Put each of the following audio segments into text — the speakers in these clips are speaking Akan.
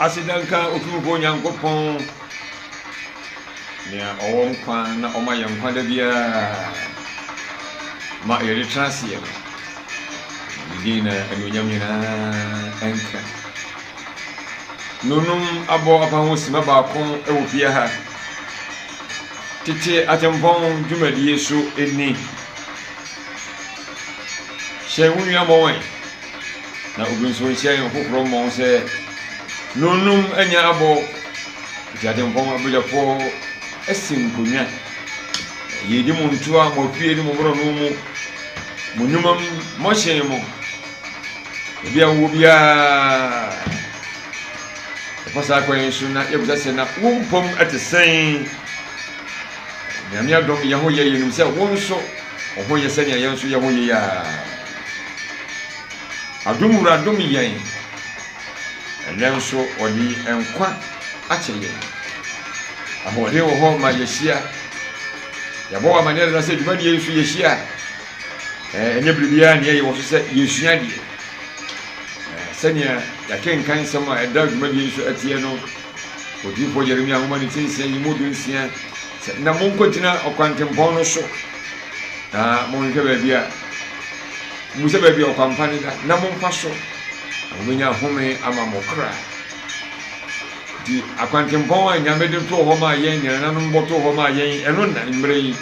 Aseda nka Otumfoɔ Nyankopɔn, nea ɔwɔ nkwa na ɔma yɛn nkwa da biara ma yɛde tena aseɛ no. Ne din na anuonyam nyinaa nka. Nonum abɔ apa ho sima baako wɔ fie ha. Tete atempɔn dwumadie so ni. Hyɛn wo nua mmɔn ɛ. Na obi nso nhyɛn ɔfoforɔ mmɔn sɛ nonum anya abɔ. Tete atempɔn abadwafoɔ asi nkonnwa. Yɛredi mo ntoa mo afie ne mo mmorɔno mu, mo nnwuma mu, mo hyɛn mu. Baabi a wowɔ biara, ɛfa saa kwan yi so na yɛbisa sɛ na wo mpom te sɛn? Nyame adom yɛn ho yɛ yɛnim sɛ wo nso wo ho yɛ sɛnea yɛn nso yɛn ho yɛ yi ara. Adom wura dom yɛn. Ɛnnɛ nso ɔde nkwa akyɛ yɛn. Ahoɔden wɔ hɔ ma yɛhyia. Yɛabɔ wɔ amanneɛ dada sɛ dwumadie yi so yɛhyia. Ɛnyɛ biribiara na yɛyɛ wɔ so sɛ yɛsua adeɛ. Sɛnea yɛakenkan nsɛm a ɛda dwumadie yi so ɛteɛ no, odiyifoɔ Yeremia nwoma ne ti nsia yi mu 16 sɛ, Na monkɔgyina ɔkwantempɔn no so, na monhwɛ baabi a mummisa baabi a ɔkwampa no da, na momfa so, na mobɛnya home ama mo kra. Nti akwantempɔn a Nyame de too hɔ maa yɛn, yɛn nananom bɔ too hɔ maa yɛn, ɛno na mmerɛ yi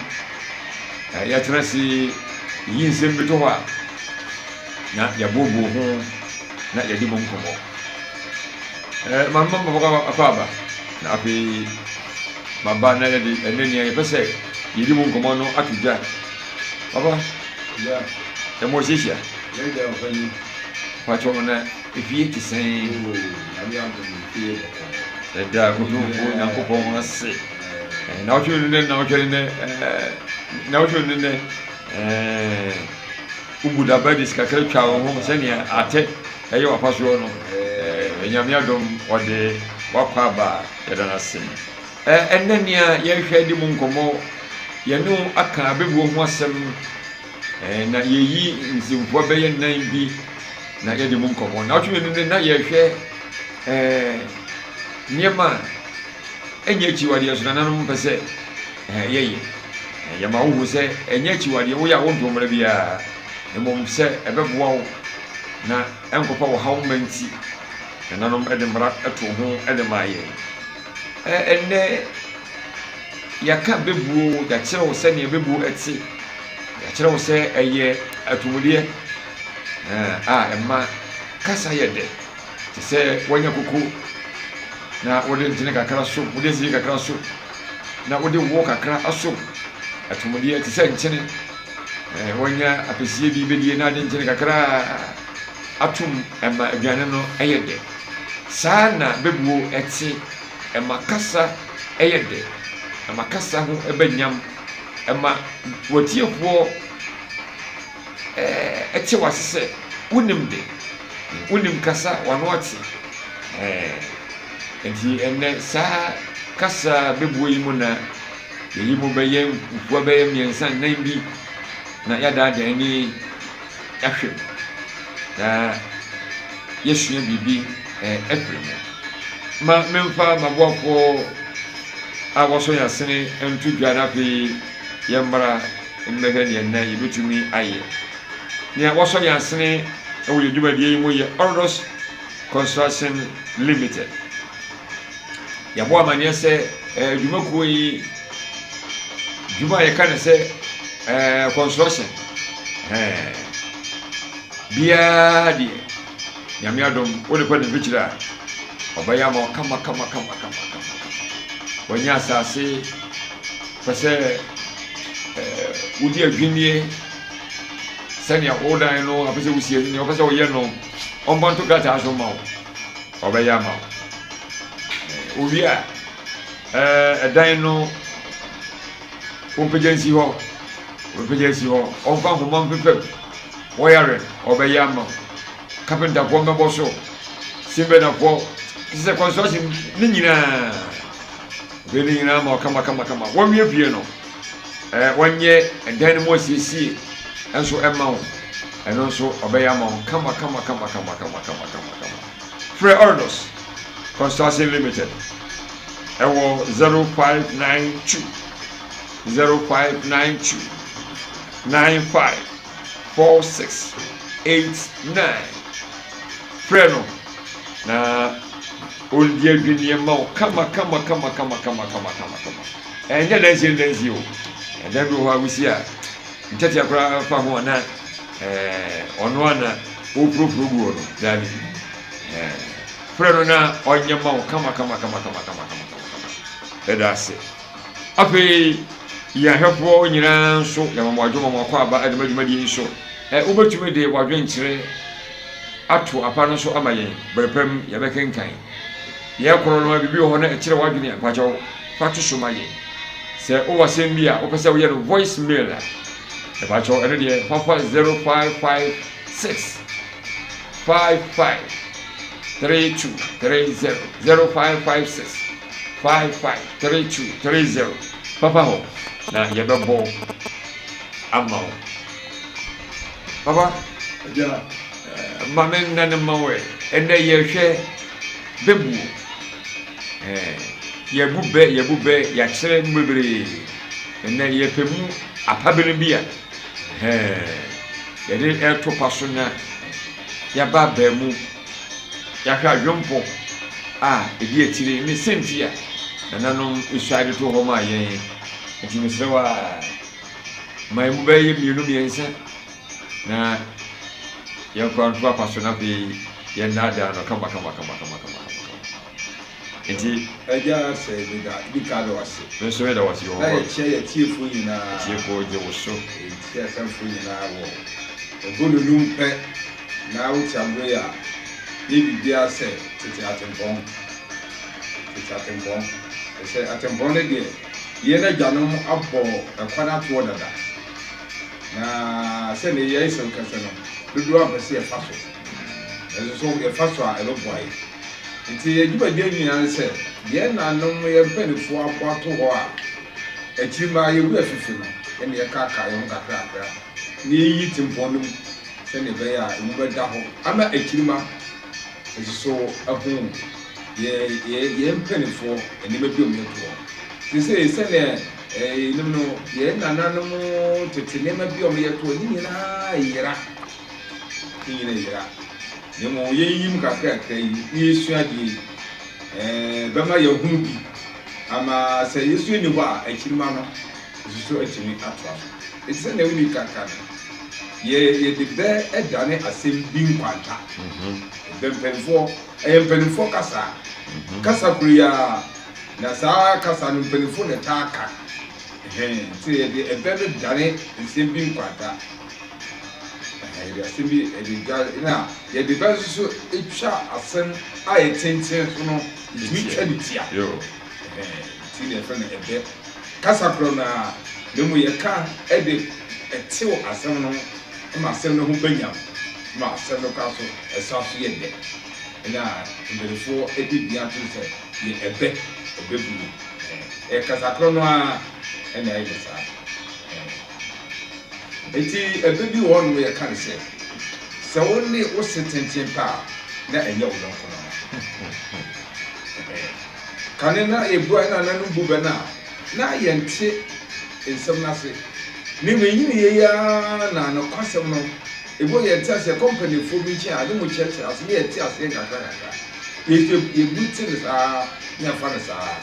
yɛatena ase yiyi nsɛm bi to hɔ a, na yɛabooboo ho na yɛde mu nkɔmmɔ. Mama mama akɔ aba, na afei maba na yɛde ɛnɛ nea yɛpɛ sɛ yɛdi mu nkɔmmɔ no ato dwa. Papa, yɛmmɔ hyiahyia. Pakyɛ na efie te sɛn? Yɛda Otumfoɔ Nyankopɔn ase. Naawɔtwe no nɛ, naawɔtwe no nɛ, naawɔtwe no nɛ, wobu daba de sika kakra twa wo ho sɛnea atɛ ɛyɛ w'afa soɔ no. Nyame adom ɔde wakɔ aba, yɛda no ase. Ɛnɛ nea yɛhwɛ de mu nkɔmmɔ, yɛne wo aka abɛbuo ho asɛm, na yɛyi nsɛmfua bɛyɛ nnan bi na yɛde mu nkɔmmɔ. Naawɔtwe mmienu no na yɛhwɛ nneɛma a ɛnyɛ akyiwadeɛ nso nananom mpɛ sɛ yɛyɛ. Yɛma wohu sɛ ɛnyɛ akyiwadeɛ, woyɛ a wonto mmara biara, mmom sɛ ɛbɛboa wo na ɛnkɔfa wo haw mma nti, nananom de mmara to ho de maa yɛn. Ɛnnɛ yɛaka bɛbuo, yɛakyerɛ wo sɛnea bɛbuo ɛte, yɛakyerɛ wo sɛ ɛyɛ atumudeɛ a ɛma kasa yɛ dɛ. Te sɛ woanya koko na wode nkyene kakra som, wode asikyire kakra som, na wode wo kakra asom atomudeɛ te sɛ nkyene. Eh, woanya apɛsie bi bɛdie na ade nkyene kakra atom ɛma aduane no ɛyɛ dɛ. Saa na bɛbuo ɛte, ɛma kasa ɛyɛ dɛ, ɛma kasa ho ɛba nyam, ɛma watiefoɔ Ɛte w'ase sɛ wonim de, wonim kasa, w'ano ate. Enti ɛnnɛ saa kasa bɛbuo yi mu na yɛyi mu bɛyɛ mfua bɛyɛ mmiɛnsa nnan bi na yɛadaadaa ani ahwɛ mu na yɛasua biribi afiri mu. Ma memfa m'aboafoɔ a wɔsɔ yɛn asene nto dwa na afei yɛmmra mmɛhwɛ nea nnɛ yebetumi ayɛ. Nea wɔasɔ yɛn asene wɔ yɛn dwumadie yi mu yɛ Ordos Construction Limited. Yɛabɔ amanneɛ sɛ eh, dwumakuo yi dwuma a yɛka ne sɛ eh, construction eh, biara deɛ Nyame adom wode kɔ ne mfikyire a ɔbɛyɛ ama wo kama kama kama kama kama. Wanya asase pɛ sɛ wodi adwinnie sɛnea wo dan no apɛ sɛ wosie nea wopɛ sɛ woyɛ no ɔmfa nto krataa so ma wo ɔbɛyɛ ama wo owie a ɛdan no wompagya nsi hɔ wompagya nsi hɔ ɔmfa nhoma mfefam wɔyare ɔbɛyɛ ama wo kapentafoɔ mmɛbɔ so simbɛnafoɔ sɛ construction ne nyinaa Ɔbɛyɛ ne nyinaa ma kama kama kama. Wɔnwie fie no, ɛɛ wɔnyɛ ɛdan no mu asiesie nso ɛma wo. Ɛno nso ɔbɛyɛ ama wo kama kama kama kama kama kama kama kama. Frɛ Ordos. Construction Limited ɛwɔ 0592 0592 95 46 89 frɛ no na ɔndi adwinneɛ ma wo kama kama kama kama kama kama kama kama ɛnyɛ dansie dansie o ɛdan bi wɔ hɔ a wosi a ntɛtea koraa fa ho a na ɔno a na ɔrepuropuro gu hɔ no daabi frɛ no na ɔnyɛ ma wo kama kama kama kama kama kama kama ɛda ase afei yɛn ahwɛfoɔ nyinaa nso yɛma mo adwuma mo akɔ aba ɛde ma dwumadie yi so ɛ wobɛtumi de wadwenkyerɛ ato apa no so ama yɛn berɛ pam yɛbɛkenkan yɛn korɔ no biribi wɔ hɔ na ɛkyerɛ w'adwene a mpakyɛw fa to so ma yɛn sɛ wowɔ asɛm bi a wopɛ sɛ woyɛ no voice mail a ɛpakyɛw ɛno deɛ fafa 0556 55 3230 0556 55 3230 fafa hɔ na yɛbɛbɔ ama wo papa ma me nna no ma wo ɛ ɛnɛ yɛhwɛ bɛbuo yɛbu bɛ yɛbu bɛ yɛakyerɛ mu bebree ɛnɛ yɛpɛ mu apabene bi a yɛde ɛto pa so na yɛaba abaa mu yɛahwɛ adwompo a ɛdi akyire ne sɛnti a nananom ɛsuae de to hɔ maa yɛn nti mesrɛ wo a ma ɛmu bɛyɛ mmienu mmiɛnsa na yɛnkɔ nto apa so na afei yɛnnaadaa no kama kama kama kama kama kama nti Agya sɛ meda di ka da wase. Me nso meda wase wɔ hɔ. Na yɛkyia yɛ atiefoɔ nyinaa. Atiefoɔ gye wo so. Yɛkyia asɛmfoɔ nyinaa wɔ ɛbɔ pɛ na wote agorɔ yi a yɛ biribiara sɛ tete atempɔn. Tete atempɔn. Ɛsɛ atempɔn no deɛ yɛn agyanom abɔ ɛkwan atoɔ dada. Na sɛdeɛ yɛyɛ sɛm kɛsɛ no dodoɔ ampɛ sɛ yɛfa so. Nanso so yɛfa so a ɛbɛboa yɛ. Nti yɛn dwumadie nyinaa ne sɛ yɛn nanom yɛn mpanimfoɔ abɔ ato hɔ a akyiri ma yɛwu afifi no ɛna yɛkaakaa yɛn ho kakrakra na yɛyi tempɔn no mu sɛdeɛ ɛbɛyɛ a emu bɛda hɔ ama akyiri ma nso so ahu yɛn yɛn mpanimfoɔ nneɛma bi a wɔyɛ to hɔ. Sese sɛdeɛ ɛɛ no yɛn nananom tete nneɛma bi a wɔyɛ to hɔ ne nyinaa yera ne nyinaa yera. Na mmom yɛyiyi mu kakrakra yi na yɛsua adeɛ yi ɛɛ bɛma yɛhunu bi ama sɛ yɛsua ni hɔ a akyirima no nso so atumi atoa so. Ɛti sɛ na woni kaka no yɛ yɛde bɛ ɛdane asɛm bi nkwanta. Bɛ mpanimfoɔ ɛyɛ mpanimfoɔ kasa kasa koro yi ara na saa kasa no mpanimfoɔ na ɛtaa ka ɛhɛn nti yɛde ɛbɛ no dane nsɛm bi nkwanta. Yɛde asɛm bi yɛde dwa na yɛde bɛ nso so etwa asɛm a yɛ tenten so no yɛtumi twa ne tia. Nti na yɛfrɛ no ɛbɛ. Kasa korɔ no ara na mmom yɛka ɛde ɛtew asɛm no ho ma asɛm no ho ba nyam ma asɛm no koraa so ɛsan so yɛ dɛ. Ɛna mpanimfoɔ ɛde din ato sɛ yɛ ɛbɛ ɛbɛ buo. Ɛyɛ kasa korɔ no ara ɛna ɛyɛ saa. Nti ɛbɛ bi wɔ hɔnom yɛka no sɛ, sɛ wo ne wo se tenten pɛ a, na ɛnyɛ wo yɔnko no. Kane na yɛbu a nananom bu bɛ no a, na yɛnte nsɛm no ase. Ne menyini yɛ yi ara na nokwasɛm no, ebi wɔ yɛnte ase, yɛkɔ mpanimfoɔ bi nkyɛn a, ne mu kyerɛkyerɛ ase ne yɛte aseɛ nkakra nkakra. Yɛbu te no saa ne yɛfa no saa,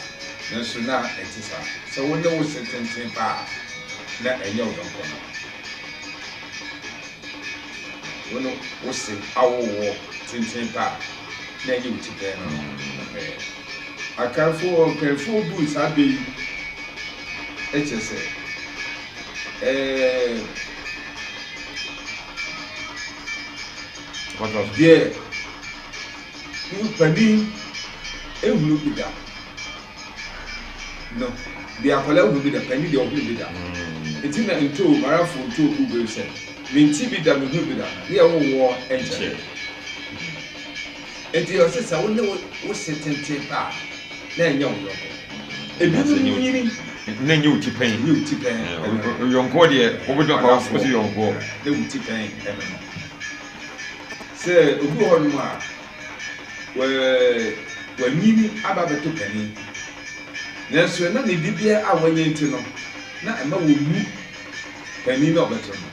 nanso na ɛnte saa. Sɛ wo ne wo se tenten pɛ a, na ɛnyɛ wo yɔnko no. Wo ne wo se awowoɔ tenten pɛ a, na ɛnyɛ wo ti pɛn no no. Akanfoɔ mpanyinfoɔ buu saa bɛ yi kyerɛ sɛ ɛɛ deɛ panin ehunu bi da no deɛ akwadaa hunu bi da panin deɛ ɔhunu bi da nti na ntoo marafo ntoo bu bɛ sɛ menti bi da mehunu bi da ne yɛ wowɔ nkyɛn nti ɔsɛ sɛ wo ne wo se tenten paa na ɛnyɛ wo yɔnko ebinom nyini na ɛnyɛ wo ti pɛn nyɛ wo ti pɛn yɔnko deɛ wobɛdwa pa wo sɛ yɔnkoɔ na wo ti pɛn ɛno no sɛ obi wɔ hɔnom a wɔ. Wanyini aba abɛto panin. Nanso na ne dibea a wanya nti no, na ɛma wɔmmu panin no a ɔbɛto no.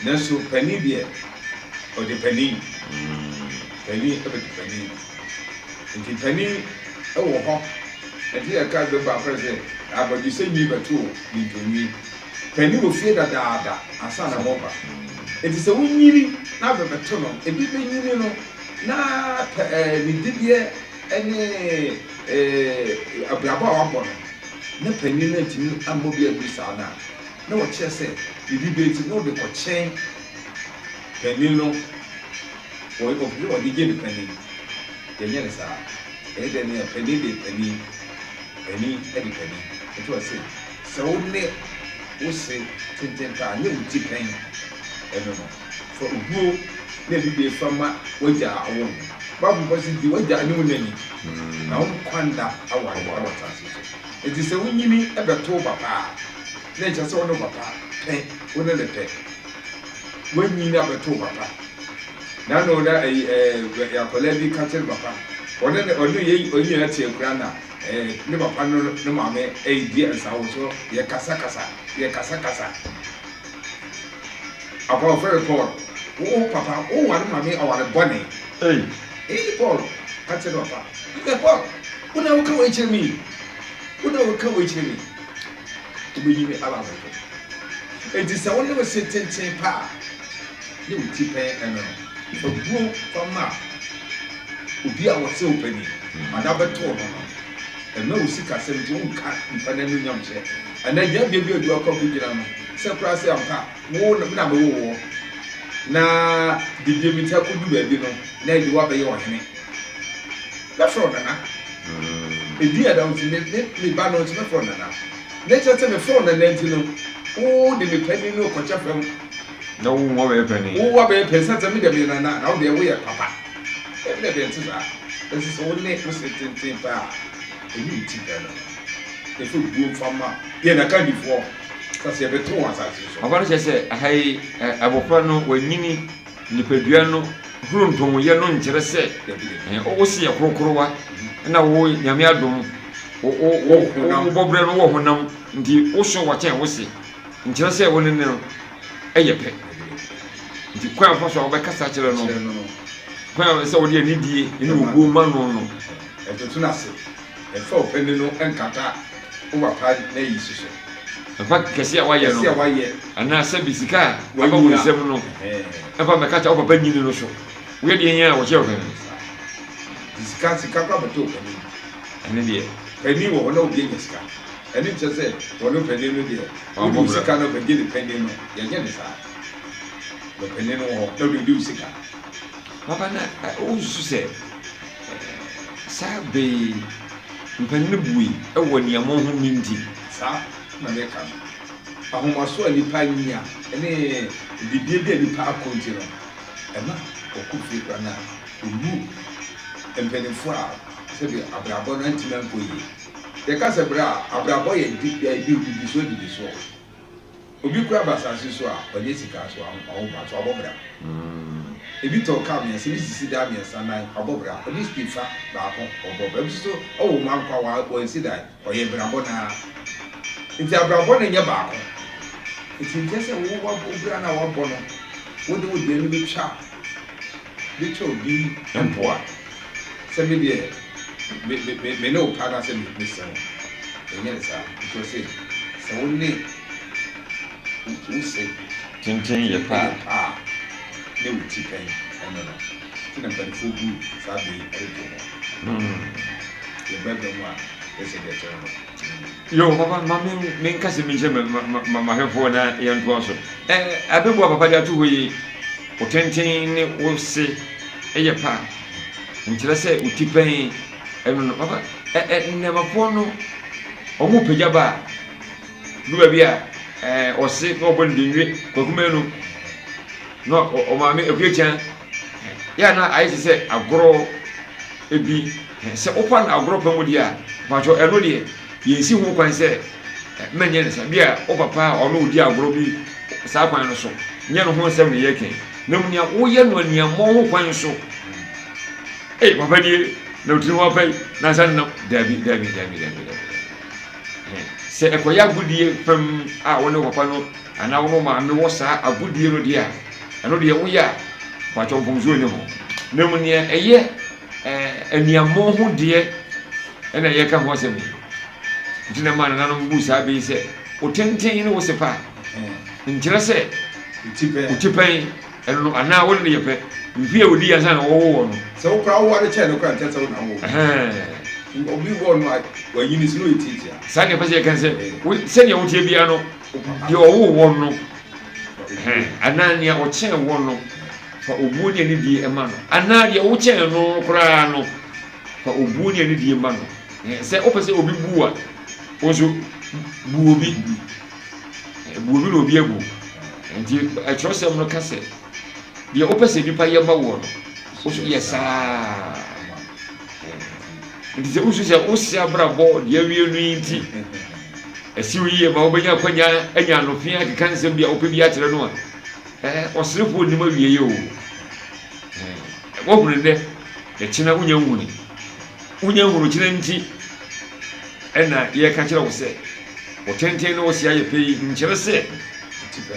Nanso panin deɛ, ɔde panin. Panin bɛto panin. Nti panin wɔ hɔ. Nti yɛka bɛ baako sɛ, abɔdwesɛ nwi bɛto nintonwi. Panin wɔ fie dadaada ansa na moreba. Nti sɛ wonyini na abɛbɛto no, ebi bɛnyini no na pɛ ɛɛ ne dibeɛ ne ɛɛ abrabɔ a wabɔ no, na panin no antumi ammɔ bi andu saa no a, na wɔkyerɛ sɛ ne dibeɛ nti na ɔde kɔkyɛn panin no, ɔpɛ sɛ ɔde gye ne panin. Yɛnyɛ no saa. Ɛyɛ dɛn ne a panin de panin, panin de panin. Nti ɔse sɛ wo ne wo se tenten paa nyɛ wo ti pɛn ɛno no, fa obuo ne anidie fa ma w'agya a ɔwoo wo. Bible mpo se di w'agya ne wo na ni na wo nkwa nna aware wɔ asase so. Nti sɛ wo nyini bɛto wo papa a, na ɛnkyerɛ sɛ wo ne wo papa pɛ, wo ne no pɛ. Woanyini abɛto wo papa. N'ano na ɛyi ɛɛ akwadaa bi ka kyerɛ ne papa. Ɔne ne ɔne yɛ ɔne nyinaa te akura na ɛɛ ne papa no ne maame ɛredi nsawosoɔ yɛ kasa kasa yɛ kasa kasa. Akwa ɔfrɛ no Paul. Wo papa wo ware maame aware bɔne. Ei. Ei Paul ka kyerɛ ne papa. Sɛ Paul wo na woka wei kyerɛ me yi. Wo na woka wei kyerɛ me yi. Wobɛnyini aba abɛto. Enti sɛ wo ne wo se tenten pa a, ne wo ti pɛn ɛno no, fa buo fa ma obi a ɔsɛ wo panin anaa bɛtoo no no. Ɛmma wo sikasɛm nti wonka nipa no anuonyam nkyerɛ anaa gyinabea bi a ɔde wo akɔ akɔgyina no sɛ koraa sɛ ampa wo na me na mewoo woɔ na dibea bi nti akɔdu baabi no na ɛde wo abɛyɛ ɔhene. Mɛfrɛ wo nana. Edin a ɛda wo nti me me me ba no nti mɛfrɛ wo nana. Na ɛkyerɛ sɛ mefrɛ wo nana nti no wo de me panin no rekɔkyɛ fam. Na wo wo abɛyɛ panin. Wo wo abɛyɛ panin sɛ sɛ me deɛ meyɛ nana na wo deɛ woyɛ papa. Dabi dabi ɛnte saa. Ɛsɛ sɛ wo ne wo se tenten paa a ɛyi wo ti pɛ no. Yɛfa buo mfa ma yɛn akandifoɔ sɛ sɛ yɛbɛto wɔn asase so. Papa no kyerɛ sɛ ɛha yi abɔfra no wanyini nipadua no horo ntɔnyɛ no nkyerɛ sɛ wo se yɛ korokorowa na wo Nyame adom wo wo wo bɔbrɛ no wɔ honam nti wo so wɔkyɛn wo se nkyerɛ sɛ wo ne no yɛ pɛ. Nti kwan a wofa so a wobɛkasa akyerɛ no, kwan a sɛ wode anidie ne obuo ma no no. Ɛntoto no ase. Ɛmfa wo panin no nkata wo papa n'ayi so so. Ɛmfa kɛse a wayɛ no. Kɛse a wayɛ. Anaa sɛbi sika a aba wo nsam no. Ɛmfa mmɛkata wo papa nyini no so. Woyɛ deɛ yɛn a wɔkyerɛ wo panin. Nti sika sika koraa bɛtɔ wo panin. Ɛne deɛ. Panin wɔ hɔ na obi anya sika. Ɛno nkyerɛ sɛ wɔne panin no deɛ. Wode wo sika no bɛgye ne panin no, yɛnyɛ no saa. Na panin no wɔ hɔ na wode wode wo sika. Papa na wosusu sɛ saa bɛ yi mpanin bui wɔ nea mohu no nti? Saa na meka no. Ahomaso a nnipa anya ne dibea bi a nnipa akɔ nti no, ɛma wɔkɔ fie koraa na wɔbu mpanimfoɔ a sɛdeɛ abrabɔ no antumi ankɔ yie. Yɛka sɛ bra a, abrabɔ yɛ nnidisoɔ nnidisoɔ. Obi koraa ba asase so a, ɔnyɛ sika so ɔho so wabɔ bra. Ebi tɔ kaa mmiɛnsa, ebi sisi dan mmiɛnsa nan, wabɔ bra. Obi si fa baako, ɔbɔ bra. Ebi nso so ɔwɔ mma nko a, wansi dan, ɔyɛ brabɔ no ara. Nti abrabɔ no nyɛ baako. Nti nkyɛ sɛ wo wo bra no a wabɔ no, wode wo deɛ no bɛtwa bɛtwa obi mpoa. Sɛ me deɛ me me me me ne wo pɛ anaasɛ me mesɛ wo. Ɛnyɛ ne saa. Nti ɔse sɛ wo ne wo se tenten yɛ pɛ a ne wo ti pɛn ɛno no. Nti na mpanimfoɔ bu saa bɛ yi ɛde to hɔ. Yɛ bɛbɛ mu a ɛsɛ deɛ ɛkyerɛ no. Yo papa ma me menka sɛ menhyɛ mahwɛfoɔ na yɛntoa so. Ɛ abɛbu a papa de ato hɔ yi, wo tenten ne wo se yɛ pa nkyerɛ sɛ wo ti pɛn ɛno no papa ɛ ɛ nnɛmafoɔ no wɔn pagya ba a du baabi a ɛɛ ɔse na ɔbɔ ne denwe kwaku manu na ɔmaame akuakya yɛ na ayɛ te sɛ agorɔ ebi sɛ wofa no agorɔ pa mu deɛ a mpatsɔ ɛno deɛ yɛnsi ho kwan sɛ mɛnyɛ ne saa bi a wo papa a ɔno odi agorɔ bi saa kwan no so nyɛ no ho nsɛm na yɛkɛn na mu nea woyɛ no aniammɔ ho kwan so. Ei papa nie. Na otiri ho apɛ na nsa nenam. Dabi, dabi, dabi, dabi, dabi. Sɛ ɛkɔyɛ agodie fam a wo ne wo papa no anaa wo ne wo maame wɔ saa agodie no deɛ a, ɛno deɛ woyɛ a, mpakyɛw mfomsoɔ nni ho. Na mmom nea ɛyɛ aniammɔn ho deɛ ɛna yɛka ho asɛm yi. Nti na ɛmaa nananom buu saa bɛ yi sɛ, wo tenten ne wo sepa nkyerɛ sɛ wo ti pɛn ɛno no anaa wo ne no yɛ pɛ. Mfe a wɔdii ansa na wɔwo wɔ no. Sɛ wo koraa woware kyɛn no koraa nkyerɛ sɛ wo na wowoo no. Obi wɔ no a wanyini so na ɔyɛ tiatia. Saa na ɛpɛ sɛ yɛka sɛ sɛnea woteɛ biara no, deɛ ɔwoo wɔ no anaa nea ɔkyɛn wɔ no, fa obuo ne anidie ma no. Anaa deɛ wokyɛn no koraa no, fa obuo ne anidie ma no. Sɛ wopɛ sɛ obi bu a, wo nso bu obi. Bu obi na obi abu. Nti ɛtwerɛsɛm no ka sɛ, deɛ wopɛ sɛ nnipa yɛ ma woɔ no, wo nso yɛ saa. Nti sɛ wosu sɛ wose abrabɔ deɛ awie no yi nti, ɛsi wo yie ma wobɛnya akwanya anya anofe akeka nsɛm bi a wopɛ bi akyerɛ no a, ɔserefoɔ nnim awieɛ o. Woahunu nnɛ, ɛkyena wonya nhuni. Wonya nhunu kyena nti ɛna yɛka kyerɛ wo sɛ, wo tenten ne wo se ayɛ pɛ yi nkyerɛ sɛ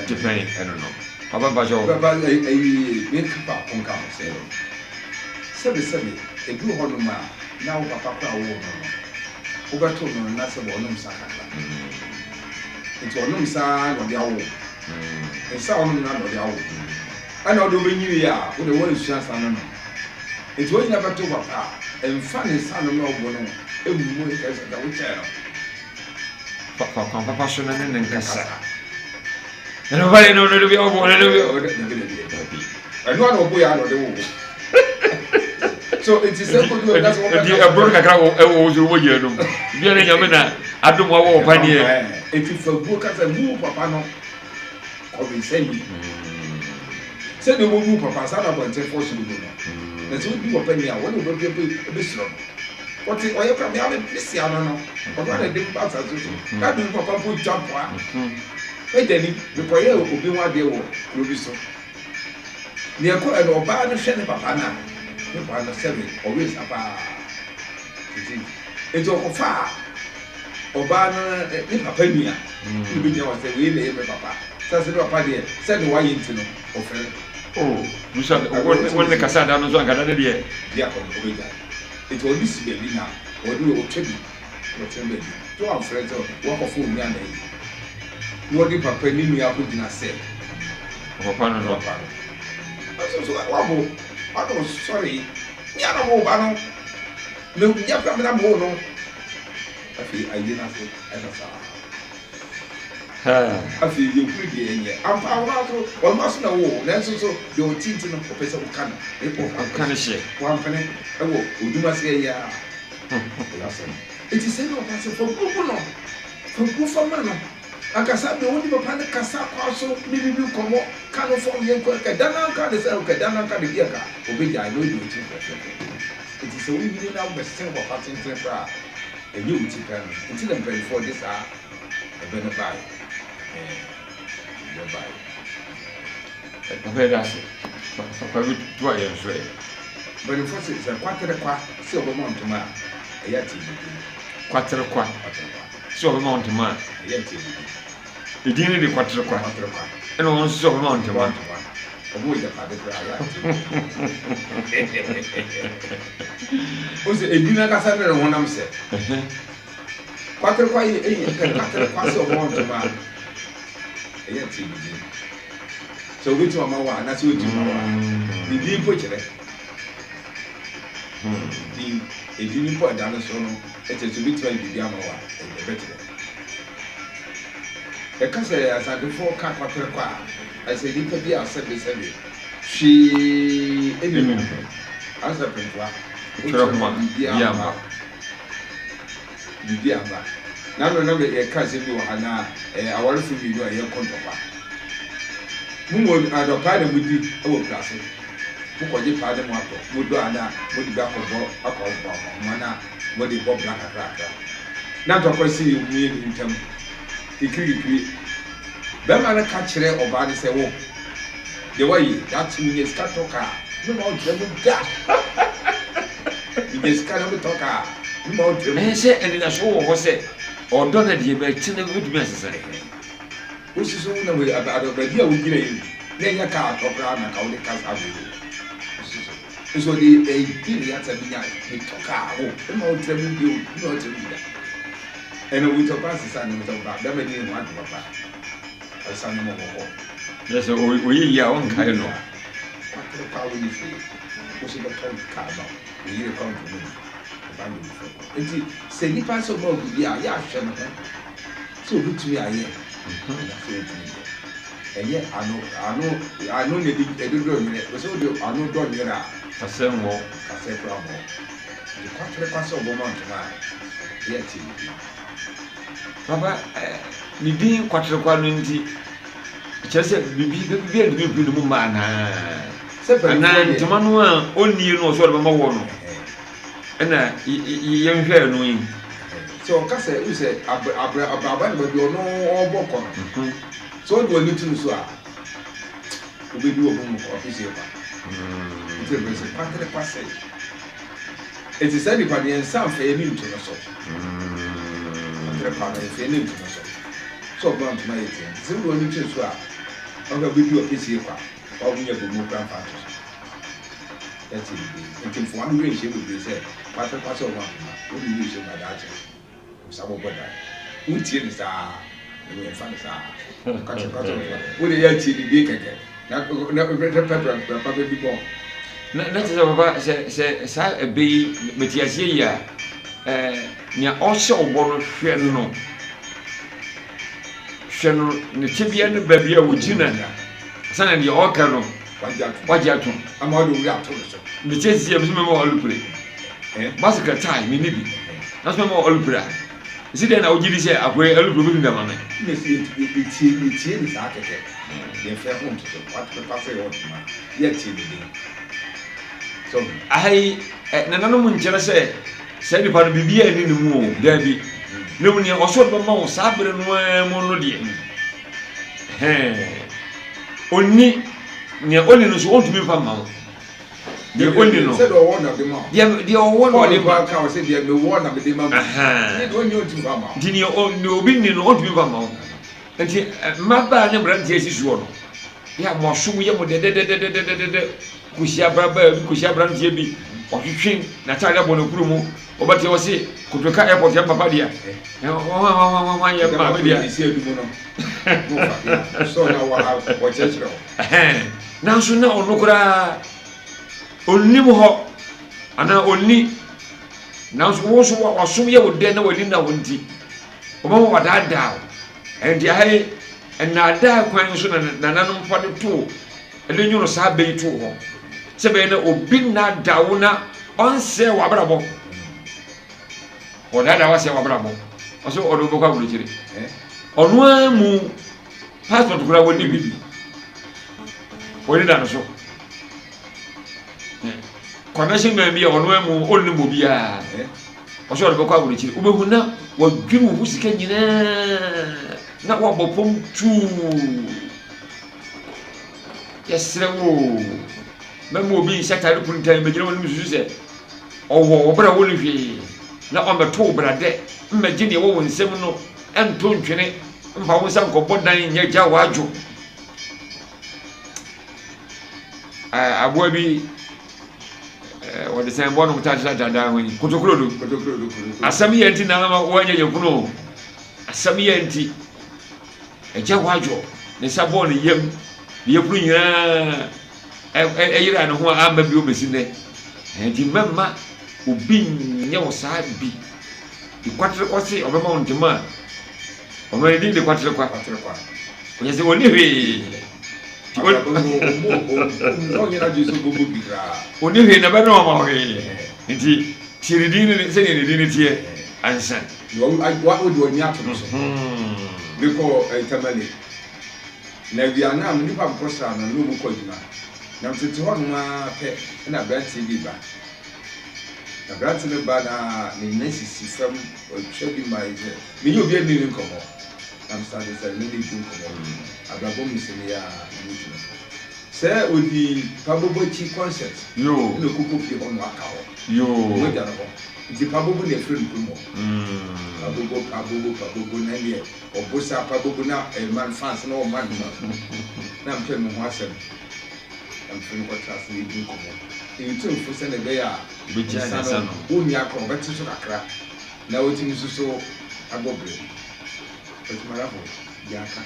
tipɛn ɛno no. Papa mpakyɛ wo. Papa ɛyi menka baako nka ho sɛ, sɛbe sɛbe ebi wɔ hɔ nom a na wo papa koraa woo no no, wobɛto no no na sɛbe ɔnom nsa kakra. Nti ɔnom nsa ara na ɔde awo wo. Nsa a ɔnom no ara na ɔde awo wo. Ɛna ɔde wobɛnyini a, wo deɛ woansua nsa no nom. Nti wonyina bɛto wo papa a, mfa ne nsa no na ɔbɔ no mmu nkyerɛ sɛ sɛ wokyɛɛ no. Fa kwan papa so na ne ne nkasa. Ɛna papa deɛ no no bi ɔbɔ no no bi. Dabi dabi dabi. Ɛno ara na ɔbɔ yɛ ara na ɔde wo wo. So nti sɛ kodu ɛda sɛ wɔbɛka. Nti ɛboro kakra wɔ ɛwɔ wo so wɔ yɛ no. Bi ne nyame na adom awɔ wɔ paneɛ. Nti fa buo kasa mu papa no. Kɔwensani. Sɛdeɛ wobɛbu wo papa, saa na abɔntenfoɔ nso bɛbu no. Na sɛ wodi papa ni a, wɔne wo bɛpue bɛsuro no. Wɔte ɔyɛ kora, me ara me se ano no, ɔno ara na ɛde me ba asase so. Na me papa mpo ntwa mpoa. M'agya ni, mekɔyɛɛ obi ho adeɛ wɔ kuro bi so. Nea ɛkɔeɛ no, ɔbaa no hwɛ ne papa no a, ne papa no sɛbe ɔwe nsa paa. Enti ɔkɔfaa ɔbaa no ne papa nua na obegyina hɔ sɛ wei na ɛyɛ me papa. Sɛ sɛ ne papa deɛ sɛdeɛ wayɛ nti no ɔfɛre. Oh, bisa wo ne kasa da no nso anka da no deɛ. Di akɔ no ɔbɛgyae. Enti ɔde si baabi na ɔde ɔtwa bi na ɔtena baabi. Sɛ wamfrɛ sɛ wakɔfa onua na ayi. Na ɔde papa ne nua akɔgyina sɛ. Ɔpapa no no. Ɔpapa no. Ɔso so wabo wado sɔre. Me ara mo ba no. Me nyɛ kora me na mo no. Afei ayi no ase ɛna saa. Afei yɛhunu deɛ ɛnyɛ. Ampa ɔno ara so ɔno ara so na ɛwɔ hɔ nanso so deɛ ɔte nti no ɔpɛ sɛ woka no. Woka no hyɛ. Wampene ɛwɔ odwuma seɛ yi ara. Ɛyɛ asɛm. Enti sɛ na ɔka sɛ fa guo gu no, fa guo fa ma no. Ankasa deɛ wo ne papa no kasa kwan so ne no di nkɔmmɔ ka no fam yɛnkɔ ɛda no anka ne sɛ ɛda no anka ne deɛ nka ɔbɛgyae na ɔdi w'akyi fɛfɛɛfɛ. Enti sɛ wonyini na wobɛsen wo papa tentene koraa a, ɛnyɛ wo ti pɛ no nti na mpanimfoɔ de saa ɛbɛ no baeɛ. Ɛhɛn, ɛbɛ baeɛ. Papa yɛda ase. Fa bi to a yɛn so ɛ. Mpanimfoɔ se sɛ kwatere kwa sɛ ɔbɛma wo ntoma a, ɛyɛ a tie ne din. Kwatere kwa. Kwatere kwa. Sɛ ɔbɛma wo ntoma a. Ɛyɛ a tie ne din. Edin no de kwatere kwa. Kwatere kwa. Ɛna ɔno nso sɛ ɔbɛma wo ntoma. Ntoma. Ɔbɔ agyapade koraa ɛyɛ a tie ne din. O sɛ edin ankasa ne ne honam sɛ. Kwatere kwa yɛ eyi kwatere kwa sɛ ɔbɛma wo ntoma a, ɛyɛ a tie ne din. Sɛ obetumi ama wo a anaasɛ ontumi ma wo a, ne din mpo kyerɛ. Din, edin mpo a ɛda no so no kyerɛ sɛ obetumi ayɛ biribi ama wo a, ɛbɛkyerɛ. Yɛka sɛ Asantefoɔ ka kwatere kwa a, ɛsɛ nnipa bi a sɛbesɛbe hwee nni ne ho. Ansa pɛmpoa, Wotwerɛ ho a, biribiara mma. Biribi aba. N'ano na yɛka asɛm bi wɔ ha na ɛyɛ awarefo mmienu a yɛreko ntɔkwa. Mo mu adɔpaa na mudi wɔ akurase. Mokɔgye paa ne moatɔ. Modɔ a na mode bi akɔbɔ akɔ ahoma na mode bɔ bra kakrakra. Na ntɔkwa si mo mmienu ntam kikirikikiri. Bɛrima no ka kyerɛ ɔbaa no sɛ, Wo, deɛ woayɛ yi, daakye menya sika tɔ kaa a, meremma wo ntra mu da! Menya sika na metɔ kaa a, mema wo ntra mu. Ɛyɛ sɛ anidasoɔ wɔ hɔ sɛ ɔdɔ no deɛ bɛkyɛ no bɛtumi asesa. Wosusu wo na wei baabi a wogyina yi na ɛnyɛ kaa atɔ koraa na nka wode ka saa wei o. Wosusu. Nso ɔde ɛdi ne yasa bi nya metɔ kaa o, mema wo ntra mu bio, mema wo ntra mu bi da. Ɛna obi tɔ kora sesa ne tɔ ba bɛma ni ho ade papa. Ɔsesa ne mɔ wɔ hɔ. Yɛ sɛ oyi yie a ɔnkae no. Kwatere paa wo ni hwee. Wo so bɛtɔ kaa ma wo yere kɔ ntoma bi. Ɔba ne fɛ. Nti sɛ nipa sɛ ɔma obi bi a yɛ ahwɛ ne ho sɛ obetumi ayɛ anaasɛ ontumi nyɛ. Ɛnyɛ ano ano ano na ɛde ɛde dɔ nwerɛ. Sɛ wode ano dɔ nwerɛ a. Kasɛ mmɔ. Kasɛ koraa mmɔ. Nti kwatere kwa sɛ ɔbɛma ntoma a yɛ te ne din. Papa ne din kwaterekwa no nti kyerɛ sɛ biribi biribi a ntumi mfiri ne mu mma anaa? Sɛ mpanimfoɔ Anaa deɛ. ntoma no a ɔnnie no ɔsɛ ɔde bɛma wɔ no ɛna yɛnhwɛɛ no yi. Sɛ ɔka sɛ wohu sɛ abrɛ abrɛ abrabɔ no baabi ɔno ɔrebɔ kɔ no sɛ ɔde w'ani to no so a wobɛdi wɔ mu ɔfehyɛ kwa. Nti ɛbɛrɛ sɛ kwatere kwa sɛ. Enti saa nipa no, yɛn nsa mfa yɛn ani nto no so. Ɔtere pa no, yɛmfa yɛn ani nto no so. Sɛ ɔbɛma ntoma yɛ tia. Nti sɛ wode w'ani to so a, ɔhwɛ a wobɛdi ɔpɛsie kwa. Wa wonya bomu koraa mfa nto so. That's it. Nti mfa w'ano werɛ nhyɛ bebree sɛ kwatere kwa sɛ ɔma ntoma. Wode werɛ hyɛ mu a daakye. Wo sa bɔbɔ dan. Wo tie no saa. Na wo mfa no saa. Kɔte kɔte kɔte. Wo de yɛ tie ne din kɛkɛ. Na na pɛ pɛ pɛ papa bi bɔ. Na na kyerɛ sɛ papa sɛ sɛ saa ɛbɛ yi mete aseɛ yi a ɛɛ nea ɔhyɛ wo bɔ no hwɛ no hwɛ no ne tebea ne baabi a wɔgyina sɛnea deɛ ɔreka no wagye atom. Ama ɔde wura ato no so. Mete aseɛ mesɛ mɛma ɔlupere. Bicycle tie menni bi. Na sɛ mɛma ɔlupere a ɛsi dɛn na wogye di sɛ akoe alupere bɛtumi de ama me? Na sɛ yɛtie yɛtie no saa kɛkɛ yɛmfa yɛn ho nto so kwaterekwa sɛ yɛwɔ ntoma yɛtie ne din so ho. Aha yi nananom nkyerɛ sɛ saa nipa no biribiara nni ne mu o, daabi. Na mmom nea ɔsoro de bɛma wo saa bere no ara mu no deɛ, hɛn, ɔnni, nea ɔnni no nso ɔntumi mfa mma wo. Deɛ ɔnni no. Sɛ deɛ ɔwɔ na ɔde ma wo. Deɛ deɛ ɔwɔ na ɔde ma. Paul ka wɔ sɛ deɛ mewɔ na mede ma mo. Deɛ ɔnni ɔntumi mfa mma wo. Nti deɛ ɔ deɛ obi nni no ɔntumi mfa mma wo. Nti mmabaa ne mmeranteɛ si soɔ no, yɛ a mo asom yɛ mo dɛdɛdɛdɛdɛdɛdɛ kɔhyia abrabaa bi kɔhyia aberanteɛ bi ɔtwetwe n'ataade abɔ ne kuru mu wɔbɛte ɔse kotoka airport yɛ papa dea hwan yɛ maame dea. Nanso na ɔno koraa ɔnnim hɔ anaa ɔnni nanso wo nso w'asom yɛ wo dɛ na w'ani nna wo nti wɔbɛma wadaadaa wo. Ɛnti aha yi nnaadaa kwan nso na nananom fa de too de nwono saa bɛ yi too hɔ sɛ bɛyɛ na obi nnaadaa wo na ɔnsɛe w'abrabɔ. Ɔdaadaa w'asɛe w'abrabɔ ɔsɛ ɔde wobɛkɔ aburokyire ɔno ara mu Passport koraa wɔnni bi. Wɔde da no so. Connection man bi a ɔno amu ɔnnim obiara. Ɔsɛ ɔde bɛkɔ aburokyiri. Wobɛhu na wɔdwiri wo ho sika nyinaa na wɔabɔ pɔm tuu. Yɛsrɛ wo mɛma obi nhyɛ atade kuntan bɛgyina wɔn anim susu sɛ ɔwɔ wo bra wo ne hwee na ɔmmɛto wo bra dɛ mmɛgye deɛ ɛwɔ wo nsam no nto ntwene mfa wo nsa nkɔbɔ dan nyɛ gya w'adwo. Aboa bi wɔde sɛn bɔ nom tatatata dan ho yi kotokurodo. Asɛm yɛ nti na ama wɔanya yafunu o. Asɛm yɛ nti agya w'adwo ne nsa bɔɔ ne yam ne yafunu nyinaa ɛyera ne ho a amma bio bɛsi nnɛ. Nti mɛmma obi nyɛ wo saa bi. De kwaterekwa se ɔbɛma wo ntoma a, ɔma ne din de kwaterekwa. Kwaterekwa. Ɔyɛ sɛ ɔnni hwee. Ɔnni hwee na bɛdɔn ɔma hwee. Nti tie ne din ne sɛdeɛ ne din no teɛ ansa. Wode w'ani ato no so. Mekɔɔ Tamale. Na awia no a me nipa mekɔsraa no no na ɔmokɔ adwuma. Na metete hɔnom ara pɛ na aberanteɛ bi ba. Aberante no ba na ne nan sisi fam, ɔtwa bi ma sɛ menye obi anni ne nkɔmmɔ. Na mesate sɛ me ne di nkɔmmɔ. Abrabɔ mu nsɛm yi a na metu no fo. Sɛ ɔdii Pabobo akyi concert na ɔkɔkɔ fie hɔ na waka hɔ. Ɔmo agya no hɔ. Nti Pabobo na yɛfrɛ no kurom hɔ. Pabobo, Pabobo, Pabobo na ɛndeɛ ɔbo saa Pabobo na ɛma no fans na ɔma no no. Na mepɛ me ho asɛm. Na mefrɛ no kɔtra ase na yɛdi nkɔmmɔ. Yɛtu no fo sɛdeɛ ɛbɛyɛ a nsa no ɔnni akora ɔbɛte so kakra na watumi nso so abɔ brɛ bi. But madamfo, deɛ aka.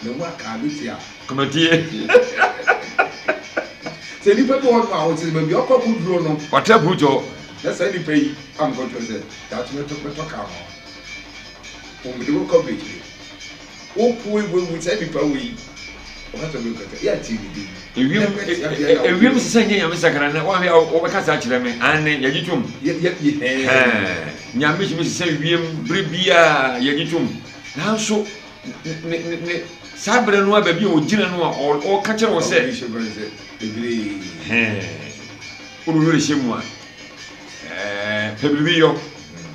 Na mu aka a bɛtie a. Kɔmɛtie. Sɛ nipa bi wɔ hɔ nom a ɔte baabi a ɔkɔ akɔduro no. Watra purutɔ. Na saa nipa yi a mekɔtwerɛ sɛ daakye mɛtɔ mɛtɔ kaa ma wo. Mede wo kɔ aburokyire. Wo po yi wawu saa nipa wei. Ɔka sɛ ɔbɛkata yɛ atie ne din. Ewiem ewiem sesa nyɛ nyame sakra na wahwɛ a wɔbɛka saa kyerɛ me aane yɛgye tom. Yɛ yɛ yɛ. Nyame tumi sesa wiem bere biara yɛgye tom nanso ne ne ne saa bere no a baabi a ɔgyina no a ɔka kyerɛ wɔ sɛ wode wo werɛ hyɛ mu a pɛ biribi yɔ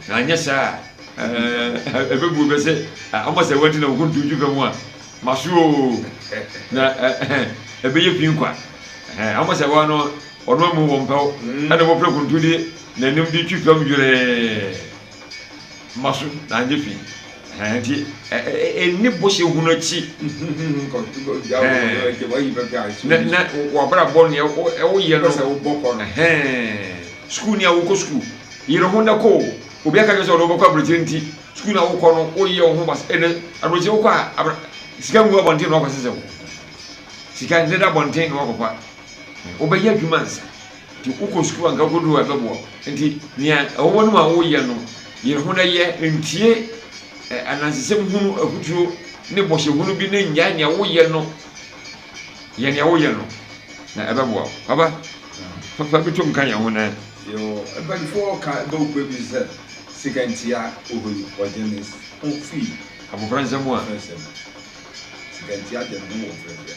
na anyɛ saa a ɛbɛbu bɛ sɛ ama sɛ wanti na wɔkɔntu dwi fam a maso o na ɛbɛyɛ fi nkwa ama sɛ wa no ɔno amu wɔn pɛw ɛna wɔpɛ kuntu de n'anim de twi fam dwerɛɛ ma so na anyɛ fi. Nti ɛnni bɔhyɛ hunu akyi. Na na w'abrabɔ nea woyɛ no. Sukuu ni a wokɔ sukuu yere ho na kɔ o. Obi aka kyerɛ sɛ ɔde wobɛkɔ aburokyire nti sukuu na wokɔ no woyɛ wo ho bas ɛnɛ aburokyire wokɔ a sika ngu abɔnten na wakɔ sesɛ wo sika ndeda abɔnten na wakɔfa wobɛyɛ adwuma nsa. Nti wokɔ sukuu a nka wokɔduru hɔ a ɛbɛboa wo. Nti nea ɛwɔ hɔ no ma woyɛ no, yere ho na yɛ. Ntie anansesɛm hunu, afotuo ne bɔhyɛ hunu bi na nnyae nea woyɛ no. Yɛ nea woyɛ no na ɛbɛboa wo. Papa, fa bi tom ka yɛn ho na. Yoo, mpanyinfoɔ ka bɛwopɛ bi sɛ sika ntia ohoyi ɔgye ne ho firi abɔfra nsam a. Abɔfra nsam. Sika ntia gye ne ho wɔ mfrɛmfrɛ.